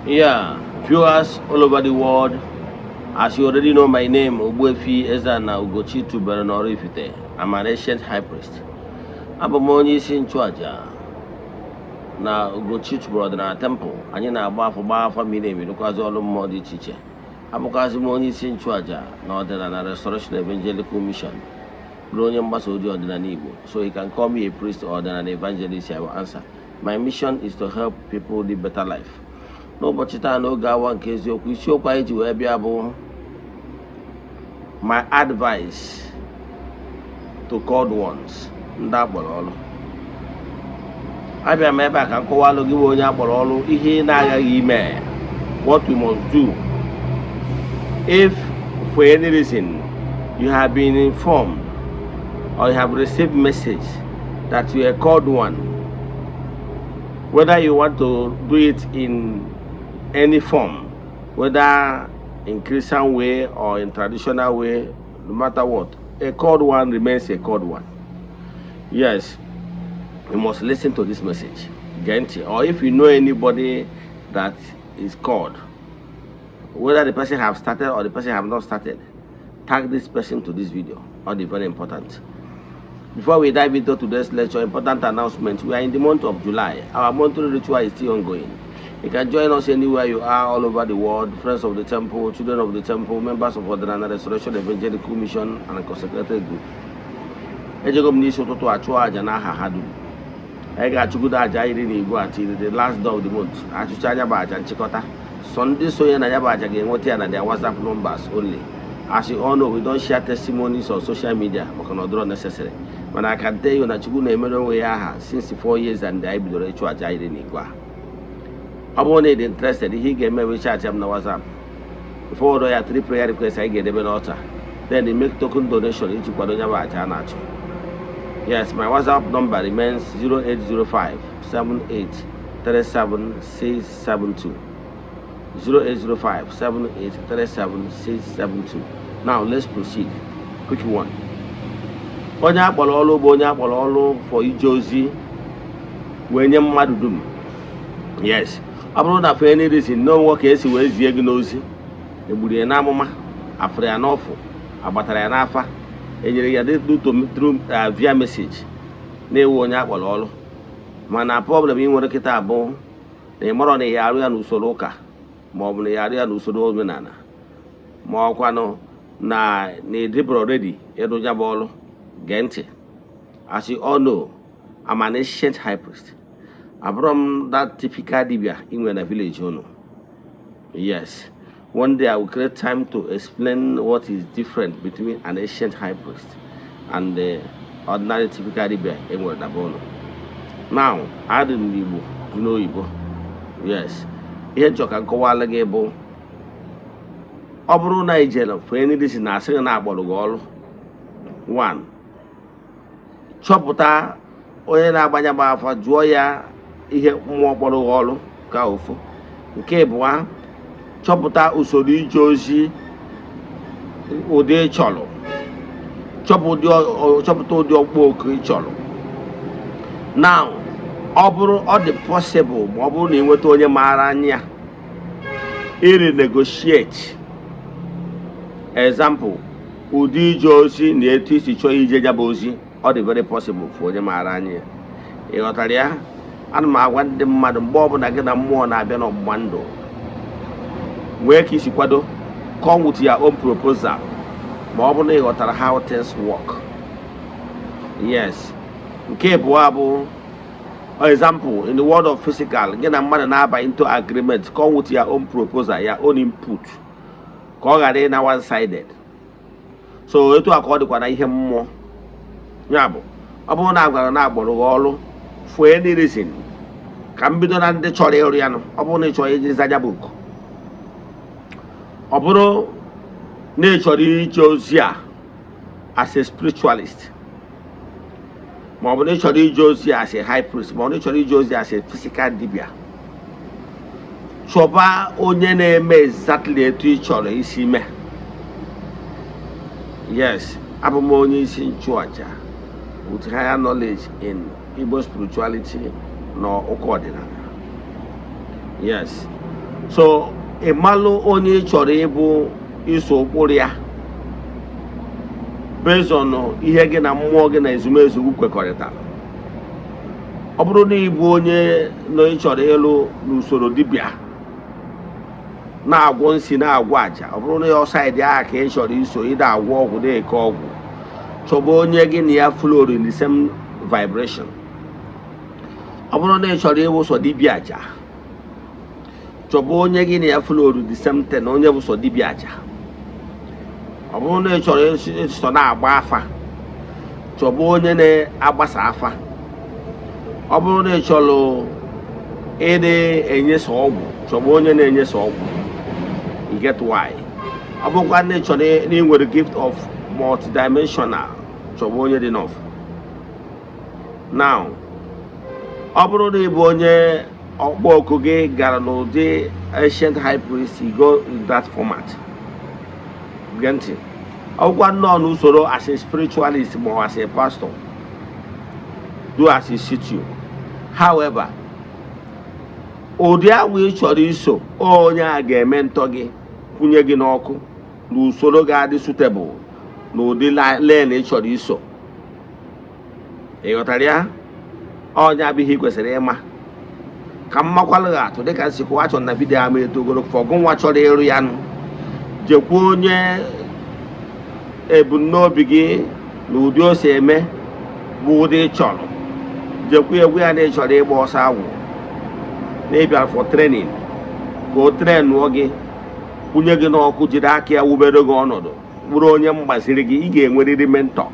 Yeah, viewers all over the world, as you already know my name, Ogbuefi Eze-Ana Ugochi tubelu n'Oraifite. I'm an ancient high priest. Abụ m onye isi nchụaja na Ugochi tubelu ọdịnala temple. Anyị na-agba afọ, gbaa afọ miri emi, rụkwazị ọrụ mmụọ dị iche iche. Abụkwazị m onye isi nchụaja na Ọdịnala Restoration Evangelical Mission, bụrụ onye mgbasa ozi ọdịnala Igbo. So you can call me a priest or ọdịnala evangelist, I will answer. My mission is to help people live better life. N'ụbọchị taa, n'oge awa nke eziokwu, isiokwu anyị ji wee bịa bụ my advice to called ones, ndị akpọrọ ọrụ. Abịa m ebe a ka m kọwalụ gị bụ onye akpọrọ ọrụ ihe ị na-aghaghị ime, what we must do if for any reason you have been informed or you have received message that you are called one, whether you want to do it in any form, whether in Christian way or in traditional way, no matter what, a called one remains a called one. Yes, you must listen to this message. Gee ntị. Or if you know anybody that is called, whether the person have started or the person have not started, tag this person to this video. All the very important. Before we dive into today's lecture, important announcement. We are in the month of July. Our monthly ritual is still ongoing. You can join us anywhere you are all over the world, friends of the temple, children of the temple, members of Ọdịnala Restoration Evangelical Mission and consecrated group. Ejego m n'isi ụtụtụ achụọ àjà n'aha ha dum. Anyị ga-achụgodo àjà 13 till the last day of the month. Achụcha anya bụ àjà nchịkọta. Sọ ndị sonye na ya bụ àjà ga-enweta ya na their WhatsApp numbers only. As you all know, we don't share testimonies on social media maka na ọ dịrọ necessary. Mana I can tell you na Chukwu na-emere onwe ya aha since 4 years and anyị bidoro ịchụ àjà 13 a. Ọ bụrụ na ị dị interested, ihe ị ga-eme bụ chat m na WhatsApp, forward ya three prayer requests anyị ga-edebe n'altar, then you make token donation iji kwado ya bụ aja a na-achụ. Yes, my WhatsApp number remains 0805 78 37 672, 0805 78 37 672. Now let's proceed. Quick one. Onye akpọrọ ọrụ bụ onye akpọrọ ọrụ for ije ozi wee nye mmadụ dum. Yes, ọ bụrụ na for any reason na onwe ka esi wee zie gị n'ozi, egburu ya n'amụma, afụrụ ya n'ọfụ, agbatara ya n'afa, enyere ya through via message na-ewu onye akpọrọ ọrụ, mana problem ị nwere kịta bụ na ị marọ na ị arụ ya n'usoro ụka, ma ọ bụ na ị arụ ya n'usoro omenala, ma ọkwanụ na ịdịbụrụ ready ịrụ ya bụ ọrụ. Gee ntị. As you all know, I'm an ancient high priest. Abụrọ m that typical dibia ị nwere na village unu. Yes, one day I will create time to explain what is different between an ancient high priest and the ordinary typical dibia e nwere na be unu. Now, adị m n'Igbo, dị n'oyibo. Yes, ihe nchọ ka nkọwala gị bụ, ọ bụrụ na ijere for any reason na asị gị na akpọrọ gị ọrụ, one, chọpụta onye na-agbanya gba afa, jụọ ya ihe mmụọ kpọrọ gị ọrụ ka ofu. Nke ịbụa, chọpụta usoro ije ozi ụdị ị chọrọ, chọpụta ụdị ọkpụ oku ị chọrọ. Now, ọ bụrụ ọ dị possible, ma ọ bụrụ na ị nweta onye maara anya iri negotiate, example, ụdị ije ozi na etu isi chọọ ije ya bụ ozi, ọ dị very possible for onye maara anya ya. Ị ghọtara ya? Ana m agwa ndị mmadụ, mgbe ọbụla gị na mmụọ na-abịa n'ọgbụgba ndụ, nwee ka isi kwado, come with your own proposal, ma ọ bụrụ na ị ghọtara how things work. Yes, nke abụọ bụ example, in the world of physical, gị na mmadụ na-aba into agreement, come with your own proposal, your own input, ka ọ ghara ịna one sided. So etu a ka ọ dịkwa na ihe mmụọ. Ya bụ, ọ bụrụ na agwara na agbọrọ gị ọrụ for any reason, ka m bido na ndị chọrọ ịrụ ya nụ. Ọ bụrụ na ị chọrọ iji zaja book, ọ bụrụ na ị chọrọ ije ozi a as a spiritualist, ma ọ bụ na ị chọrọ ije ozi as a high priest, ma ọ bụ na ị chọrọ ije ozi as a physical dibia, chọba onye na-eme exactly etu ị chọrọ isi mee. Yes, abụ m onye isi nchụaja with higher knowledge in Igbo spirituality na ụka ọdịnala. Yes, So ị malụ onye ị chọrọ ịbụ, iso ụkpụrụ ya based on ihe gị na mmụọ gị na ezumezu gị kwekọrịtara. Ọ bụrụ na ị bụ onye na ị chọrọ ịlụ n'usoro dibịa na-agwọ nsi, na-agwọ àjà, ọ bụrụ na ya side ahụ ka ị chọrọ iso, ịda agwọ ọgwụ, na-eke ọgwụ, chọba onye gị na ya flow in the same vibration. Ọ bụrụ na ị chọrọ ịwụ sọ dibịa àjà, chọba onye gị na ya flow the same thing, onye bụ sọ dibịa àjà. Ọ bụrụ na ị chọrọ ịsọ na-agba afa, chọba onye na-agbasa afa. Ọ bụrụ na ị chọrọ ịdị enyesa ọgwụ, chọba onye na-enyesa ọgwụ. You get why? Ọ bụrụkwa na ị chọrọ na ị nwere gift of multidimensional, chọba onye dị n'ọfụ. Now, ọ bụrụ na ị bụ onye ọkpọ oku gị gara n'ụdị ancient high priest, you go in that format. Gee ntị, ọ bụkwa nnọọ n'usoro as a spiritualist ma ọ as a pastor, do as e suit you. However, ụdị agwụ ị chọrọ iso, onye a ga-eme ntọ gị, kwụnye gị n'ọkụ n'usoro ga-adị suitable n'ụdị lane ị chọrọ iso. Ị ghọtara ya? Ọnya bụ ihe ị kwesịrị ịma. Ka m makwalụ gị atụ, dịka nsikwa achọ na video ama etogoro fọgụ nwa chọrọ ịrụ ya nụ, jekwuo onye ebumnobi gị na ụdị o si eme bụ ụdị ị chọrọ. Jekwu egwu ya na ị chọrọ ịgba ọsọ agwụ, na ịbịara for training, ka o trainụọ gị, kwụnye gị n'ọkụ, jiri aka ya wubere gị ọnọdụ, bụrụ onye mgbaziri gị. Ị ga-enwerịrị mentor,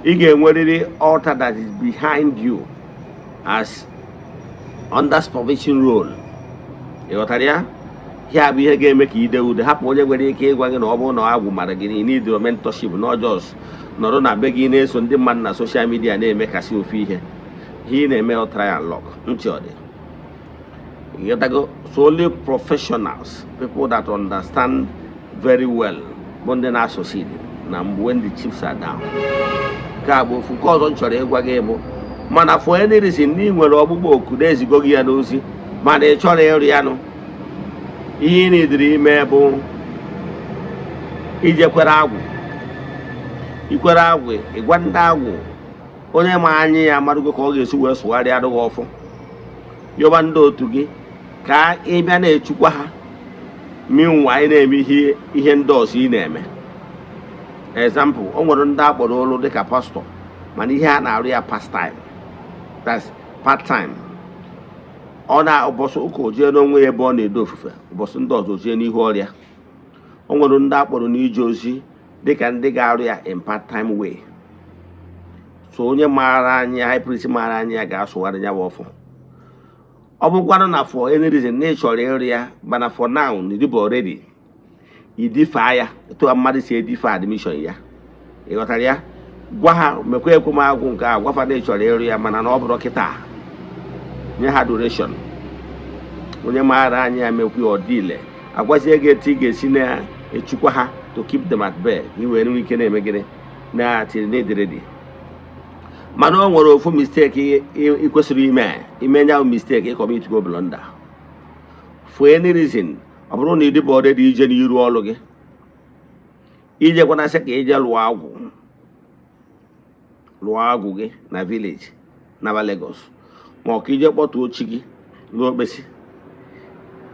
ị ga-enwerịrị altar that is behind you as under supervision role. Ị ghọtara ya? Ya bụ ihe ga-eme ka ide ude hapụ onye nwere ike ịgwa gị na ọ bụrụ na agwụ mara gị na ị need mentorship, na just nọrọ na be gị na-eso ndị mmadụ na social media na-emekasị ofu ihe ihe ị na-eme, try and luck. Ntị ọ dị, ịghọtago? So only professionals, people that understand very well, bụ ndị na-succeed na mgbe when the chips are down. Nke a bụ ofu. Nke ọzọ m chọrọ ịgwa gị bụ, mana for any reason na ị nwere ọgbụgbọ oku na-ezigo gị ya n'ozi, mana ị chọrọ ịrụ ya nụ, ihe ị na-ediri ime bụ ijekwere agwụ, ikwere agwụ, ịgwa ndị agwụ, onye ma anya ya amarụgo ka ọ ga-esi wee sụgharịa arụghị ọfụ, yọba ndị otu gị ka ị bịa na-echukwa ha. Meanwhile, na-eme ihe ndị ọzọ ị na-eme. Example, o nwere ndị akpọrọ ọrụ dịka pastọ, mana ihe a na-arụ ya pastime, that's part time. Ọ na ụbọchị ụka o jee n'onwe ya ebe ọ na-edo ofufe, ụbọchị ndị ọzọ jee n'ihu ọrịa. O nwere ndị akpọrọ n'ije ozi dịka ndị ga-arụ ya in part time way. So onye maara anya, high priest maara anya ya, ga-asụgharị ya bụ ọfọ. Ọ bụkwanụ na for any reason na ị chọrọ ịrụ ya, mana for now na ịdịbụ already, idifaa ya etu mmadụ si edife admission ya. Ị ghọtara ya? Gwa ha, mekwa ekwe m agwụ nke a, gwafa na ị chọrọ ịrụ ya, mana na ọ bụrụ kịta, nye ha duration. Onye maara anya ya mekwa ya, ọ dị ile agwazie gị etu ị ga-esi na-echukwa ha to keep them at bay, ka ị wee nwee ike na-eme gịnị na till need ready. Mana o nwere ofu mistake ị kwesịrị ime. Ime nya mistake, ị go blunder. For any reason, ọ bụrụ na ị dịbụ already ije n'iru ọrụ gị, ijekwana sị ka ije lụọ agwụ, lụọ agwụ gị na village, naba Lagos, ma ọ ka ije kpọtuo chi gị n'okpesi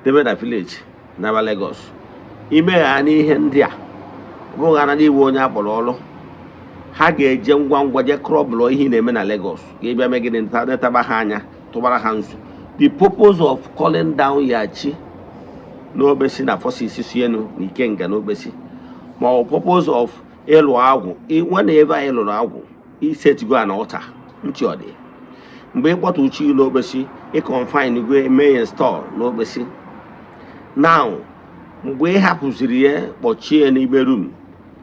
debe na village, naba Lagos, imegha n'ihe ndị a, ọ bụrụ na n'iwu onye akpọrọ ọrụ, ha ga-eje ngwa ngwa jee krọbụlụ ihe ị na-eme na Lagos, ka ị bịa megide netaba ha anya, tụbara ha nzu. The purpose of calling down ya chi n'okpesi na forces si enu na ikenga n'okpesi, ma ọ purpose of ịlụ agwụ, whenever ị lụrụ agwụ, isetigo an altar. Ntị ọ dị, mgbe ị kpọtụ chi n'okpesi, ị confine go, eme ya install n'okpesi. Now, mgbe ị hapụziri ya, kpọchie ya n'ime room,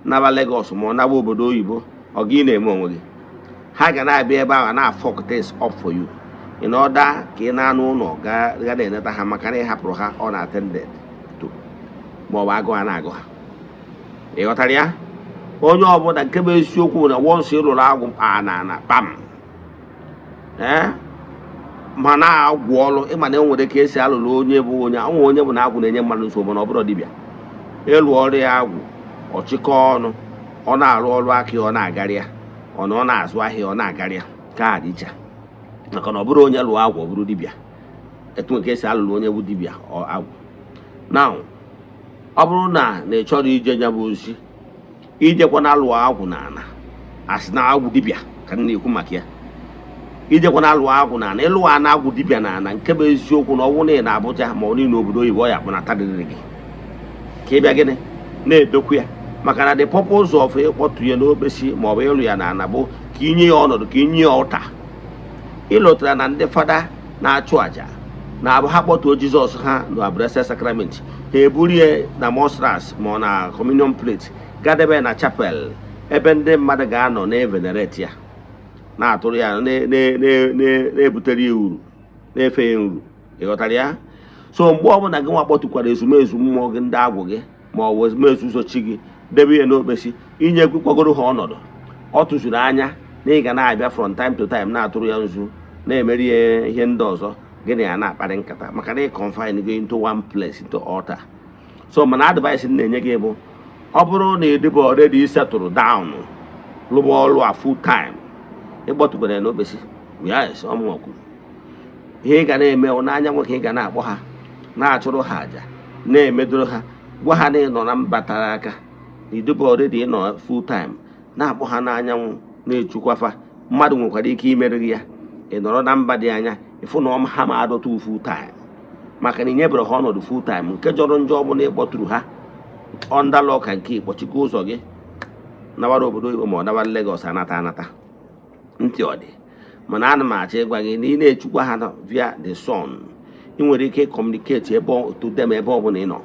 naba Lagos ma ọ naba obodo oyibo, ọ gị na-eme onwe gị, ha ga na-abịa ebe ahụ na fuck things up for you in order ka ị na-anụ ụlọ ga ga na-eneta ha, maka na ị hapụrụ ha unattended to, ma ọ bụ agụ ha na-agụ ha. Ị ghọtara ya? Onye ọbụla, nke bụ eziokwu na once ị lụrụ agwụ, a na ana kpam, ee. Ma na-agwụ ọrụ, ịma na enwere ka esi alụrụ onye bụ onye anwụ, onye bụ na agwụ na-enye mmadụ nsogbu, mana ọ bụrụ dibịa ịlụ ọrụ ya, agwụ ọchịkọ ọnụ, ọ na-arụ ọrụ aka ya, ọ na-agarị ya, ọ na ọ na-azụ ahịa, ọ na-agarị ya ka a dị iche, maka na ọ bụrụ onye lụọ agwụ, ọ bụrụ dibịa. Etu nke esi alụrụ onye bụ dibịa agwụ. Now, ọ bụrụ na ị chọrọ ije nya bụ ozi, ijekwa na alụọ agwụ na ana, asị na agwụ dibịa ka m na-ekwu maka ya, ijekwa na alụọ agwụ na ana, ịlụọ ana agwụ dibịa na ana, nke bụ eziokwu na ọ bụrụ na ị na Abuja ma ọ niile obodo oyibo, ọ ya akpọnata dịrị gị ka ị bịa gịnị na-edokwu ya, maka na the purpose of ịkpọtụ ya n'okpesi ma ọ bụ ịlụ ya na ana bụ ka inye ya ọnọdụ, ka inye ya ụta. Ịlụtara na ndị fada na-achụ àjà na-abụ ha kpọtuo Jizọs ha na Blessed Sacrament, ha eburu ya na monstrance ma ọ na communion plate, gadebe na chapel ebe ndị mmadụ ga-anọ na-evenerate ya, na-atụrụ ya, na-ebutere ya uru, na-efe ya uru. Ịghọtara ya? So mgbe ọbụla gị nwa kpọtụkwara ezumezu mmụọ gị, ndị agwụ gị, ma ọ bụ ezumezu ụzọ chi gị, debe ya n'okpesi, inye kwagoro ha ọnọdụ, ọ tụzuru anya na ị ga na-abịa from time to time na-atụrụ ya nzu, na-emeri ya ihe ndị ọzọ gị na ya na-akparị nkata, maka na ị confine gị into one place, into altar. So mana advice m na-enye gị bụ, ọ bụrụ na ị dịbụ already settled down, lụba ọrụ a full time, ịkpọtụkwara ya n'okpesi, yes, ọmụnwa kwuru, ihe ị ga na-eme bụ n'anya nwoke ị ga na-akpọ ha, na-achụrụ ha àjà, na-emedoro ha, gwa ha na ị nọ na mba tara aka, na idobe already ịnọ full time, na-akpọ ha n'anyanwụ, na-echukwafa. Mmadụ nwekwara ike imere gị ya, ị nọrọ na mba dị anya, ịfụ na ha ma adọta full time, maka na ị nyebere ha ọnọdụ full time. Nke jọrọ njọ ọ bụla ịkpọtụrụ ha under lock and key, kpọchikwa ụzọ gị, nawara obodo oyibo ma ọ nawara Lagos, anata anata ntị ọ dị. Mana ana m achọ ịgwa gị na ị na-echukwa ha via the sun, ị nwere ike communicate ebe to them ebe ọbụla ị nọ.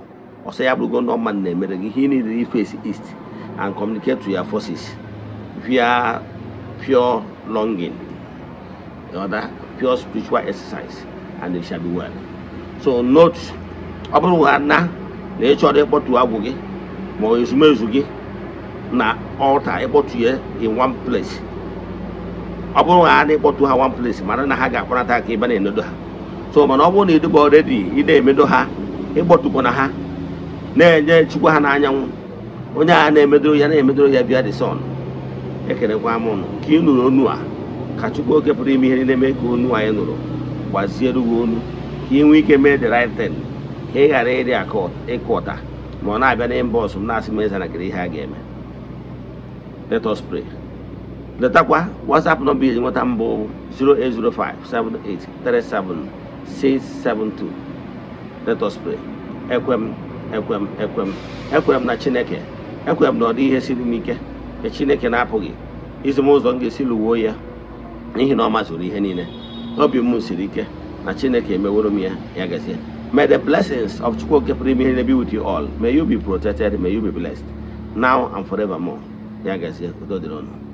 Ọsọ ya bụrụgo ndị mmadụ na-emere gị ihe ị niile, face east and communicate to your forces via pure longing, other pure spiritual exercise, and it shall be well. So note, ọ bụrụ na na ị chọrọ ịkpọtu agwụ gị ma ọ ezumezu gị na altar, ịkpọtu ya in one place, ọ bụrụ na ha na-ịkpọtu ha one place, mara na ha ga-akpọnata ka ebe na-enedo ha. So mana ọ bụrụ na ịdịba already, ị na-emedo ha, ịkpọtukwa ha, na-enye chukwu ha n'anyanwụ, onye a na-emedoro ya, na-emedoro ya via the sun. Ekelekwa m ụnụ nke ị nụrụ onu a. Ka Chukwu oke pụrụ ime ihe niile mee ka onu anyị nụrụ gbaziere gị onu, ka ị nwee ike mee the right thing, ka ị ghara ịrị ịkụ ụta ma ọ na-abịa na inbox m na-asị m eze na kere ihe a ga-eme. Let us pray. Letakwa WhatsApp nọmba iji nweta mbụ, 08057837672. Let us pray. Ekwe m, ekwe m, ekwe m, ekwere m na Chineke. Ekwere m na ọ dị ihe siri m ike nke Chineke na-apụghị izi m ụzọ m ga-esi lụwuo ya, n'ihi na ọ mazuru ihe niile. Obi m siri ike na Chineke emeworo m ya. Ya gazie. May the blessings of Chukwu oke pụrụ ime ihe niile be with you all. May you be protected, may you be blessed now and forevermore. Ya gazie, udo dịrị unu.